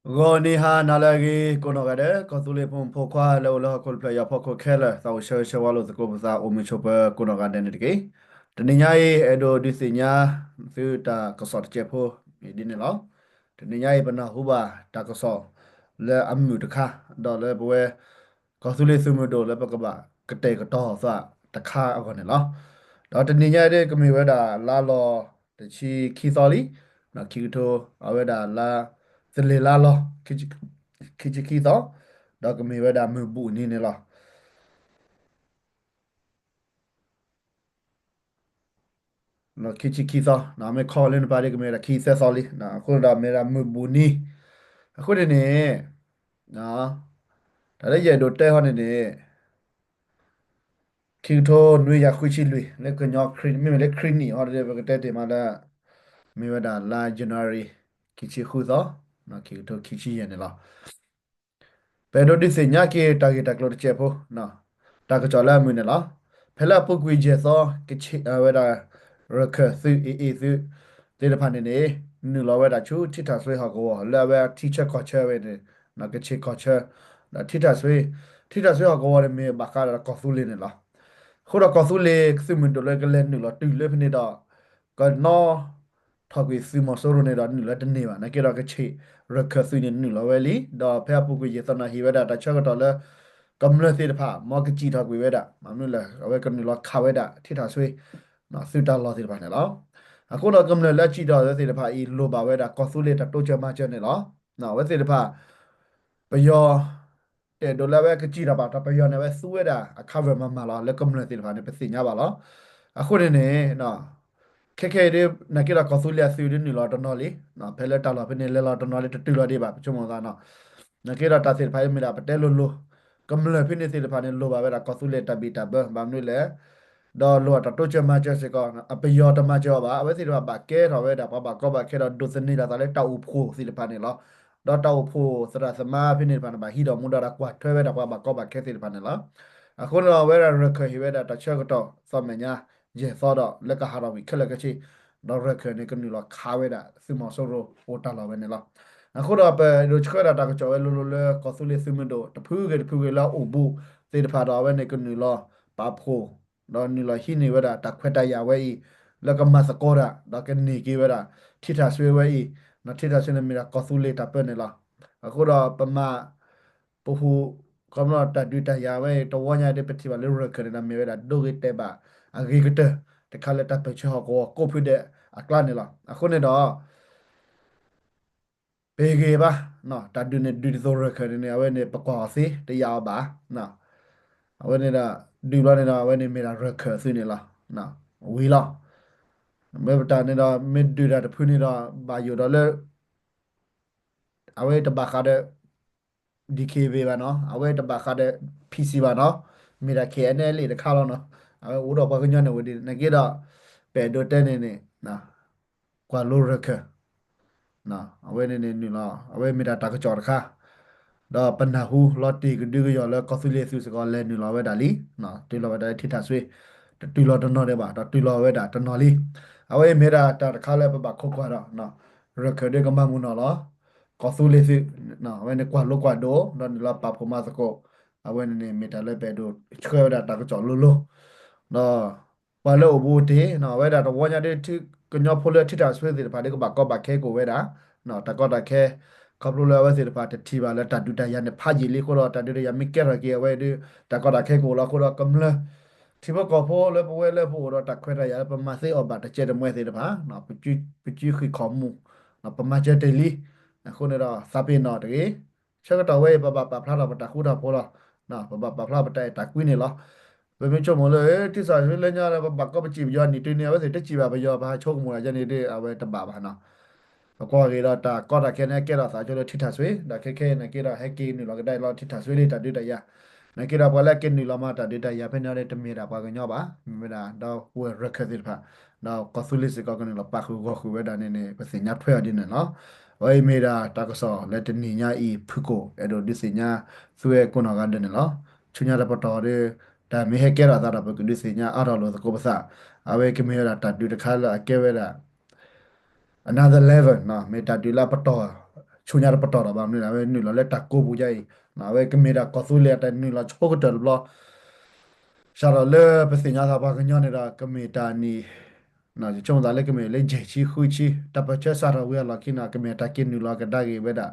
ဂီၤနံၤဟါနၤလၢအဂ့ၤ ကိးနီၢ်ဂၤဒဲး ကီၢ်သူလ့ၤဖိမုၣ်ဖိခွါလၢအိၣ်လၢဟီၣ်ခိၣ်တဖျၢၣ် ယၤဖီခိၣ်ခဲလၢာ် သးအိၣ်ဆၢဂ့ၤဆၢဝါလိာ်သကိးပသး အိၣ်မုာ်ဆိးပၢၤကိးနီၢ်ဂၤဒဲးန့ၣ်တက့ၢ်. တနံၤညါအံၤ အဲၣ်ဒိးဒုးသ့ၣ်ညါသုတၢ်ကစီၣ်တစဲးဖိ မ့ၢ်ဒ်န့ၣ်လီၤ. တနံၤညါအံၤ ပနၢ်ဟူဘၣ်တၢ်ကစီၣ်လၢအမုာ်တခါ, ဒီးလၢပဝဲ ကီၢ်သူလ့ၤသုးမုၢ်ဒိၣ်လၢပကဘၣ်ကတဲာ်ကတီၤသးတခါအဂီၢ်န့ၣ်လီၤ. ဒီးတနံၤညါအံၤ ကမ့ၢ်ဝဲဒၣ်လါလီၤတဆံခံသီလံ, ခံကထိ အဝဲဒၣ်လါ သလ့ၤလါလီၤ ခံဆံခံသီ, ဒီးကမ့ၢ်ဝဲဒၣ်မုၢ်ဘူၣ်နံၤန့ၣ်လီၤ. ခံဆံခံသီ, မ့ၢ်ခီလၢနပၢ်ဒ်ကမ့ၢ်ဝဲဒၣ်ခံဆံသၢသီလံ, အဃိဒီးမ့ၢ်ဝဲဒၣ်မုၢ်ဘူၣ်နံၤ, အဃိန့ၣ်န့ၣ် တၢ်လၢယအဲၣ်ဒိးတဲဟီန့ၣ်န့ၣ် ခံကထိနွံကယၤဃုဆံလွံၢ် လၢကညီခရံာ် မ့မ့ၢ်လၢခရံာ်နံၣ်ဟီဒီး ပကတဲတ့ၢ်မးလၢ မ့ၢ်ဝဲဒၣ်လါ January ခံဆံဃုသီ, ခံကထိခံဆံယဲၢ်န့ၣ်လီၤ. ပအဲၣ်ဒိးဒုးသ့ၣ်ညါက့ၤတၢ်ဂ့ၢ်တၢ်ကျိၤတစဲးဖိ, တၢ်ကစီၣ်လၢအမုာ်န့ၣ်လီၤ. ဖဲလၢအပူၤကွံာ်ယဲၢ်သီ ကဝဲဒၣ် ရခၢၣ်သုး AA သုး သ့ၣ်တဖၣ်န့ၣ်န့ၣ် နုာ်လီၤဝဲဒၣ်ဆူထံထၣ်စွ့ဟီၣ်ကဝီၤ လၢအဝဲထံဆၢကီၢ်ဆၢဝဲန့ၣ် ကဆ့ၣ်ကီၢ်ဆၢ, ဒီးထံထၣ်စွ့, ထံထၣ်စွ့ဟီၣ်ကဝီၤန့ၣ် မ့ၢ်ဘၣ်ဃးဒီးကီၢ်သူလ့ၤန့ၣ်လီၤ. အဃိဒီးကီၢ်သူလ့ၤသုးမုၢ်ဒိၣ်လၢကလဲၤနုာ်လီၤတုၤလၢဖဲန့ၣ်ဒီး ကနီၣ်ထီၣ်ကွံာ်သုးမီၤစိရိၤန့ၣ်ဒီးနုာ်လီၤတန့ၢ်ဘၣ်. နာ်က့ဒီးကဆ့ၣ် ရခၢၣ်သုးန့ၣ်နုာ်လီၤဝဲလံ, ဒီးဖဲအပူၤကွံာ်ယဲၢ်သီန့ၣ်ဟ့ၣ်ဝဲဒၣ်တၢ်ဆၢကတီၢ်လၢ ကမျၢၢ်သ့ၣ်တဖၣ် မ်ကစံၣ်ထီၣ်ကွံာ်ဝဲဒၣ် မ့ၢ်မနုၤလဲၣ် အဝဲကနုာ်လီၤခးဝဲဒၣ်ထံထၣ်စွ့ သုးတၢ်လီၢ်သ့ၣ်တဖၣ်န့ၣ်လီၤ. အဃိဒီးကမျၢၢ်လၢအစံၣ်ထီၣ်ဝဲသ့ၣ်တဖၣ်အံၤ လိၣ်ဘၣ်ဝဲဒၣ်ကီၢ်သူလ့ၤတၢ်တိစၢၤမၤစၢၤန့ၣ်လီၤ. အဝဲသ့ၣ်တဖၣ် ပယီၤ တအဲၣ်ဒိးလၢအဝဲကစံၣ်ထီၣ်ဘၣ်ဒီး ပယီၤန့ၣ် အဝဲသူဝဲဒၣ်အ cover မၤမၤလီၤ လၢကမျၢၢ်သ့ၣ်တဖၣ်န့ၣ် ပသ့ၣ်ညါဘၣ်လီၤ. အဃိန့ၣ်န့ၣ် ခဲခဲအံၤဒ် နာ်က့ဒီးကီၢ်သူလ့ၤအသုးဒ်နုာ်လီၤတနီၤလံ, ဖဲလၢတၢ်လီၢ်ဖဲန့ၣ် လဲၤလီၤတနီၤလံ တတုၤလီၤဒံးဘၣ် ပဆိကမိၣ်သးနီၤ. နာ်က့ဒီးတၢ်သ့ၣ်တဖၣ်အံၤမ့ၢ်ဒၣ်ပတဲလိၤလိၤ, ကမျၢၢ်ဖဲန့ၣ်သ့ၣ်တဖၣ်န့ၣ် လိၣ်ဘၣ်ဝဲဒၣ်ကီၢ်သူလ့ၤတၢ်ဘံၣ်တၢ်ဘၢ ဘၣ်မနုၤလဲၣ် ဒီးလိၣ်ဘၣ်တၢ်တိစၢၤမၤစၢၤစ့ၢ်ကီး, ပယီၤတမၤစၢၤအီၤဘၣ်. အဝဲသ့ၣ်တဖၣ်ဘၣ်ကဲထီၣ်ဝဲဒၣ်ပှၤဘၣ်ကီဘၣ်ခဲဒီးဒိးသန့ၤဒၣ်သးလၢတၢ်အိၣ်ဖှိၣ်သ့ၣ်တဖၣ်န့ၣ်လီၤ. ဒီးတၢ်အိၣ်ဖှိၣ်သရၣ်သမါဖဲန့ၣ်တဖၣ်န့ၣ် ဘၣ်ဟံးဒီးမူဒါဒီးကွၢ်ထွဲဝဲဒၣ်ပှၤဘၣ်ကီဘၣ်ခဲသ့ၣ်တဖၣ်န့ၣ်လီၤ. အဃိန့ၣ်ဒီးအဝဲဒၣ်ရခၢၣ်ဟ့ၣ်ဝဲဒၣ်တၢ်ဆၢကတီၢ်သီမဲာ်ညါ ယဲၢ်သီဒီးလၢကဟးထီၣ်ဝံၤခဲလၢာ်ခဲဆ့, ဒီးရခၢၣ်န့ၣ်ကနုာ်လီၤခးဝဲဒၣ်သုးမီၤစိရိၤအိၣ်တၢ်လီၢ်ဝဲန့ၣ်လီၤ. အဃိဒီးပဒိးဆှၢဒၣ်တၢ်ကစီၣ်ဝဲလိၤလိၤလၢကီၢ်သူလ့ၤသုးမုၢ်ဒိၣ်တဖုဂ့ၤတဖုဂ့ၤလၢအအိၣ်ဘူးသ့ၣ်တဖၣ်ဒီးအဝဲန့ၣ်ကနုာ်လီၤပာ်ဖှိၣ် ဒီးနုာ်လီၤဟံးန့ၢ်ဝဲဒၣ်တၢ်ခွဲးတၢ်ယာ်ဝဲအံၤ လၢကမၤသကိးတၢ် ဒီးကန့ၢ်က့ၤဝဲဒၣ် ထံထၣ်စွ့ဝဲအံၤ, ထံထၣ်စွ့န့ၣ်မ့ၢ်ဒၣ်ကီၢ်သူလ့ၤတၢ်ပၢန့ၣ်လီၤ. အဃိဒီးပမၤ ပဟူး ခီဖျိတၢ်ဒုးတၢ်ယၤဝဲအံၤ တဝီညါဒ်ပထံၣ်ဘၣ်လၢရခၢၣ်န့ၣ်ဒီးမ့ၢ်ဝဲဒၣ်ဒိဂ့ၤတဲာ်ဘၣ်အဂ့ၤကတၢၢ် တခါလၢတၢ်ပၢၢ်ဆၢဟီၣ်ကဝီၤကိးဖုဒဲးအကျါန့ၣ်လီၤ. အဃိန့ၣ်ဒီး ပဟ့ၣ်ဂ့ၤဘၣ် တၢ်ဒုးန့ၣ်ဒုးဒ်သိးရခၢၣ်န့ၣ်န့ၣ် အဝဲန့ၣ်ပကွၢ်အီၤသ့ တယာ်အီၤဘၣ်. အဝဲန့ၣ်ဒီး ဒုးဘျီန့ၣ်ဒီး အဝဲန့ၣ်မ့ၢ်ဒၣ်ရခၢၣ်သုးန့ၣ်လီၤ. ဝံၤလီၤ. မ့ၢ်ပတၢ်န့ၣ်ဒီး မ့ၢ်ဒုးတၢ်တဖုန့ၣ်ဒီး ဘၣ်ယိၣ်ဒီးလၢ အဝဲတဘၣ်ဃးဒီး DKBA ဘၣ်နီၤ, အဝဲတဘၣ်ဃးဒီး PC ဘၣ်နီၤ, မ့ၢ်ဒၣ် KNLA တခါလီၤနီၤ. အဝဲအိၣ်ဒီးပှၤကညီန့ၣ်ဝဲဒ်န့ၣ်က့ဒီး ပအဲၣ်ဒိးတဲန့ၣ်န့ၣ် ကွၢ်လိရခၢၣ် အဝဲန့ၣ်န့ၣ်နုာ်လီၤ အဝဲမ့ၢ်ဒၣ်တၢ်ကစီၣ်တခါ, ဒီးပနၢ်ဟူလီၤတံၢ်ကဒုကယီၤလၢကီၢ်သူလ့ၤသုးစ့ၢ်ကီးလဲၤနုာ်လီၤဝဲဒၣ်လံ, တုၤလီၤဝဲဒၣ်လၢထံထၣ်စွ့, တတုၤလီၤတနီၤဒံးဘၣ် ဒီးတုၤလီၤဝဲဒၣ်တနီၤလံ. အဝဲအံၤမ့ၢ်ဒၣ်တၢ်တခါလၢပဘၣ်ခိးကွၢ်ဒီး ရခၢၣ်ဒ်ကမၤမုာ်နီၢ်လီၤ. ကီၢ်သူလ့ၤသုး အဝဲန့ၣ်ကွၢ်လိကွၢ်ဒိၣ် ဒီးနုာ်လီၤပာ်ဖှိၣ်မၤသကိး, အဝဲန့ၣ်န့ၣ်မ့ၢ်တၢ်လၢပအဲၣ်ဒိးဆှၢဝဲဒၣ်တၢ်ကစီၣ်လိၤလိၤ, ဒီး ပှၤလၢအိၣ်ဘူးတ့ၢ် အဝဲဒၣ်တဝီညါဒ်ထံကညီဖိလၢထံထၣ်စွ့သ့ၣ်တဖၣ်ဒ်ကဘၣ်ကီဘၣ်ခဲကိးဝဲဒၣ်, တၢ်ကီတၢ်ခဲ ခီဖျိလၢအဝဲသ့ၣ်တဖၣ်တထံၣ်ဘၣ်လၢတၢ်ဒုးတၢ်ယၤန့ၣ်ဖးယံာ်လံအဃိဒီး တၢ်ဒုးတၢ်ယၤမ့ၢ်ကဲထီၣ်က့ၤအဝဲဒ် တၢ်ကီတၢ်ခဲကအိၣ်လီၤအဃိဒီး ကမျၢၢ် ထံဖိကီၢ်ဖိလၢပဝဲလၢပအိၣ်ဒီးတၢ်ခွဲးတၢ်ယာ်လၢပမၤသ့အီၣ်ဘၣ်တကဲတမှဲသ့ၣ်တဖၣ် ပစုဃံးခီၣ်မူၢ် ပမၤစၢၤတ့ၢ်လံ, အဃိန့ၣ်ဒီးသးပ့ၤနီၣ်တဂ့ၤ, ဆၢကတီၢ်ဝဲအံၤ ပဘၣ်ပာ်ဖျါထီၣ်ပတၢ်ဃူတၢ်ဖိးလီၤ, ပဘၣ်ပာ်ဖျါပတၢ်အဲၣ်တၢ်ကွံန့ၣ်လီၤ. ပမ့ၢ်ဆိကမိၣ်လၢ ထံထၣ်စွ့လၢညါဒီး ပဘၣ်ကီပစံးပယီၤနံၣ်တုၤန့ၣ် အဝဲသ့ၣ်တစံးဘၣ်ပယီၤ ပဟးဆိကမိၣ်ဒ်န့ၣ်ဒ်အဝဲတဘၣ်ဘၣ်နီၤ. ပကွၢ်ဂ့ၤဒီးတၢ်ကီတၢ်ခဲန့ၣ်ကဲထီၣ်သးဆိလၢထံထၣ်စွ့ ဒီးခဲခဲအံၤန့ၣ်က့ဒီး ဟဲက့ၤနုာ်လီၤကဒါလီၤထံထၣ်စွ့လံတၢ်ဒုးတၢ်ယၤ, န့ၣ်က့ဒီးပှၤလၢက့ၤနုာ်လီၤမၤတၢ်ဒုးတၢ်ယၤဖဲန့ၣ်အီၤန့ၣ် တမ့ၢ်ဒၣ်ပှၤကညီဘၣ်, မ့ၢ်ဝဲဒၣ်ဒီပုၢ်ဝဲၢ်ရခၢၣ်သ့ၣ်တဖၣ်, ဒီးကီၢ်သူလ့ၤစ့ၢ်ကီးကနုာ်လီၤပာ်ဃုာ်ဂီၢ်ဃုာ်ဝဲဒၣ်န့ၣ်န့ၣ် ပသ့ၣ်ညါထွဲအီၤဒ်န့ၣ်လီၤ. အဝဲအံၤမ့ၢ်ဒၣ်တၢ်ကစီၣ်လၢတနံၤညါအံၤ ဖုၣ်ကိာ် အဲၣ်ဒိးဒုးသ့ၣ်ညါသုဝဲကိးနီၢ်ဂၤဒဲးန့ၣ်လီၤ. ဆူညါတပတီၢ်ဒီး တၢ်မ့ၢ်ဟဲကဲထီၣ်သးဒီး ပကဒုးသ့ၣ်ညါအါထီၣ်လိာ်သကိးပသး, အဝဲကမ့ၢ်ဝဲဒၣ်တၢ်ဒုးတခါလၢအကဲဝဲဒၣ် another level မ့ၢ်တၢ်ဒုးလၢအပတီၢ် ဆူညါတပတီၢ်ဒီး ဘၣ်မနုၤလဲၣ် အဝဲနုာ်လီၤလၢတၢ်ကိးပူၤဒ်အံၤ, အဝဲကမ့ၢ်ဒၣ်ကီၢ်သူလ့ၤအတၢ်နုာ်လီၤဆိကတၢၢ်တဘျီ စးထီၣ်လၢပသ့ၣ်ညါသးပှၤကညီန့ၣ်ဒီး ကမ့ၢ်တၢ်နံၣ် ယဆိကမိၣ်သးလၢကမ့ၢ်လၢယဲၢ်ဆံဃုဆံ တၢ်ပၢၢ်ဆၢစးထီၣ်ဝံၤအလီၢ်ခံန့ၣ် ကမ့ၢ်တၢ်က့ၤနုာ်လီၤကဒါက့ၤဝဲဒၣ်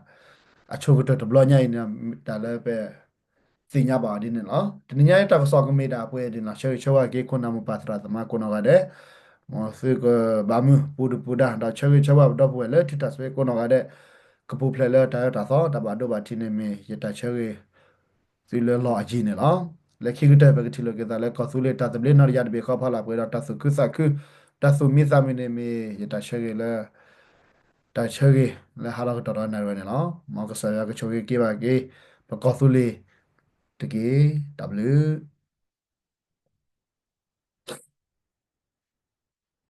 အဆိကတၢၢ်တဘျီညါအံၤန့ၣ် တၢ်လၢပ သ့ၣ်ညါဘၣ်အီၤဒ်န့ၣ်လီၤ. တနံၤညါအံၤတၢ်ကစီၣ်ကမ့ၢ်ဒၣ်ပှဲၤဒ်န့ၣ်လီၤ. ဆၢဂ့ၤဆၢဝါက့ၤခိၣ်နၢ်မိၢ်ပၢ်သရၣ်သမါကိးနီၢ်ဂၤဒဲး, မ်သုကဘၣ်မုာ်ပူၤဒုၣ်ပူၤဒါ ဒီးဆၢဂ့ၤဆၢဝါပဒီပုၢ်ဝဲၢ်လၢထံထၣ်စ့ကိးနီၢ်ဂၤဒဲး, ကပူၤဖျဲးလၢတၢ်အၢတၢ်သီ တၢ်ဘၣ်ဒိဘၣ်ထံးန့ၣ်မ့ၢ်ယတၢ်ဆၢဂ့ၤ သုလၢလီၢ်အယံၤန့ၣ်လီၤ. လၢခံကတၢၢ် ပကထံၣ်လိာ်က့ၤသးလၢကီၢ်သူလ့ၤတၢ်သဘျ့နီၣ်တယၢ်တဘ့ၣ်ဃီဖီလာ်ပှဲၤဒီးတၢ်သူၣ်ခုသးခု, တၢ်သူၣ်မံသးမုာ်န့ၣ်မ့ၢ်ယတၢ်ဆၢဂ့ၤလၢ တၢ်ဆၢဂ့ၤလၢဟါလီၤကတီၢ်ဒီးနၣ်ရံၣ်ဝဲန့ၣ်လီၤ. မ်ကစၢ်ယွၤကဆိၣ်ဂ့ၤက့ၤဘၣ်က့ၤ ပကီၢ်သူလ့ၤတက့ၢ်. တၢ်ဘျုး